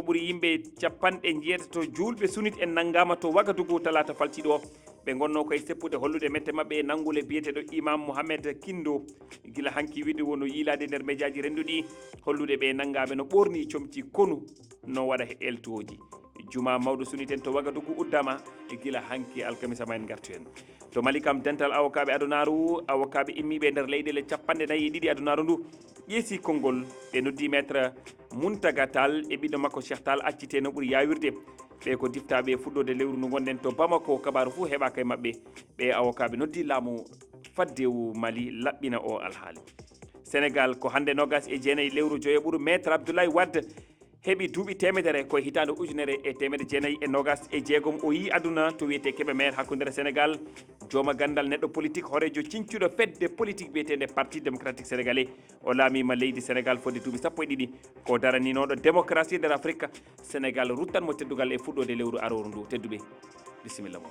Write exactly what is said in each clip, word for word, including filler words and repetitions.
Ɓuri yimɓe capanɗe njeetato juulɓe sunit en nanngaama to Wagadugu talaata faltiiɗo o. Ɓe ngonnoo koye seppude hollude mette maɓɓe e nanngule biyeteeɗo Imam Mohamed Kindo. Gila hanki wiide wonno yiilaade nder mejaaji rennduɗi hollude ɓe nanngaaɓe no ɓoorni comci konu no waɗa e eltooji. Jumaa mawɗo sunit en to Wagadugu uddaama e gila hanki alkamisa ma en ngartu heen. To Mali kam, dental awokaaɓe adunaaru, awokaaɓe immiiɓe e nder leyɗeele capanɗe nayi e ɗiɗi adunaaru ndu, ƴeesi konngol. Ɓe noddi Maître Muntaga Tall e ɓiɗɗo makko Cheikh Tall accite no ɓuri yaawirde. Ɓe ko diftaaɓe e fuɗɗoode lewru ndu ngonɗen to Bamako, kabaaru fuu heɓaaka e maɓɓe. Ɓe awokaaɓe noddi laamu faddewu Mali laɓɓina o alhaali. Senegal, ko hannde noogas e jeenayi lewru joyaɓuru, Maître Abdoulaye Wade heɓi duuɓi teemedere ko e hitaande ujunere e teemedde jeenayi e noogas e jeegom. O yii aduna to wiyetee Kébémer, hakkunde Senegal. Jooma ganndal, neɗɗo politik, horeejo ciñcuɗo fedde politik biyeteende Parti Démocratique Sénégalais. O laamiima leydi Senegal fodde duuɓi sappo e ɗiɗi. Ko daraninooɗo démocratie nder Afrika. Senegal ruttan mo teddugal e fuɗɗoode lewru arooru ndu. Tedduɓe, bisimilla mon.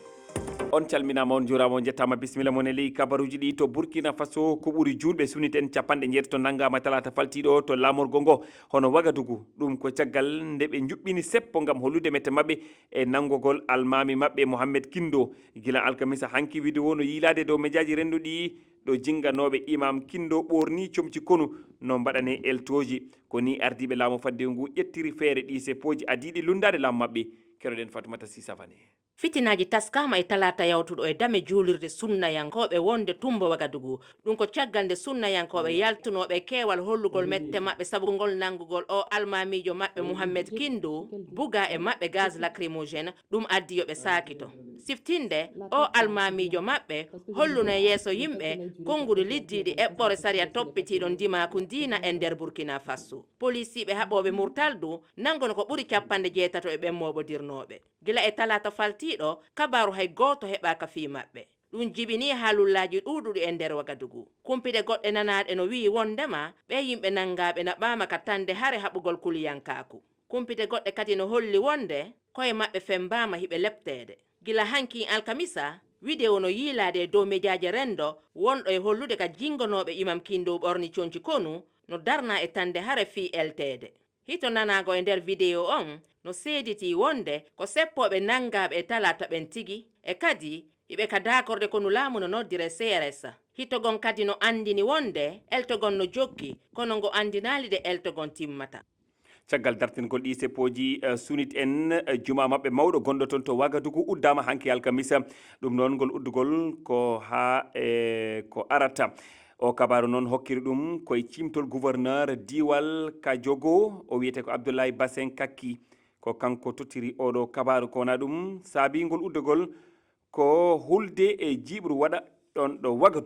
On calminaama, on njuuraama, on njettaama. Bisimilla mon e ley kabaruuji ɗi. To Burkina Faso, ko ɓuri juulɓe sunit en capanɗe njeetato nanngaama talaata faltiiɗo o to laamorgo ngo, hono Wagadugu. Ɗum ko caggal nde ɓe njuɓɓini seppo ngam hollude mette maɓɓe e nanngugol almaami maɓɓe Mohamed Kindo. Gila alkamisa hanki, wiide wonno yiilaade dow mejaaji rennduɗi ɗo jinnganooɓe Imam Kindo ɓoorni comci konu no mbaɗanee eltooji. Ko ni ardiiɓe laamu faddewu ngu ƴettiri feere ɗi seppooji adiiɗi lunndaade laamu maɓɓe. Keɗoɗen Fatoumata Sy Savané. Fitinaaji taskaama e talaata yawtuɗo e dame juulirde sunnayankooɓe wonde Tumbo Wagadugu. Ɗum ko caggal nde sunnayankooɓe yaltunooɓe e keewal hollugol mette maɓɓe sabu ngol nanngugol o almaamiijo maɓɓe Mohamed Kindo buga e maɓɓe gaz lacrymogène, ɗum addi yo ɓe saakito. Siftinde, o almaamiijo maɓɓe holluno e yeeso yimɓe konnguɗi liddiiɗi eɓɓore sariya toppitiiɗo ndimaaku ndiina e nder Burkina Faso. Polisiiɓe haɓooɓe murtal du nanngono ko ɓuri capanɗe jeetato e ɓen mooɓodirnooɓe. Gila e talaata faltiiɗo, kabaaru hay gooto heɓaaka fii maɓɓe. Ɗum jibinii haalullaaji ɗuuɗuɗi e nder Wagadugu. Kumpite goɗɗe nanaaɗe no wi'i wonndema ɓee yimɓe nanngaaɓe naɓaama ka tande hare haɓugol kuliyankaaku. Kumpite goɗɗe kadi no holli wonde koye maɓɓe femmbaama hiɓe lepteede. Gila hanki alkamisa, widewo no yiilaade e dow mejaaje renndo wonɗo e hollude ka jinnganooɓe Imam Kindo ɓorni conci konu no darnaa e tande hare fii elteede. Hito nanaago e nder video on no seeditii wonde ko seppooɓe nanngaaɓe e talaata ɓen tigi, e kadi hiɓe ka daakorde konu laamu no noddire C R S. Hito gon kadi no anndini wonde eltogon no jokki, kono ngo anndinaali de eltogon timmata. Caggal dartingol ɗi seppooji, eh, sunit en, eh, jumaa maɓɓe mawɗo gonɗo toon to Wagadugu uddaama hanki alkamisa. Ɗum noon ngol uddugol ko haa, eh, ko arata. O kabaaru noon hokkiri ɗum koye ciimtol gouverneur diiwal Kajogo, o wiyetee ko Abdoulaye Basin Kakki. Ko kanko tottiri oɗo kabaaru, ko wonaa ɗum saabii ngol uddugol, ko hulde e jiiɓru waɗa ɗoon ɗo Wagadugu.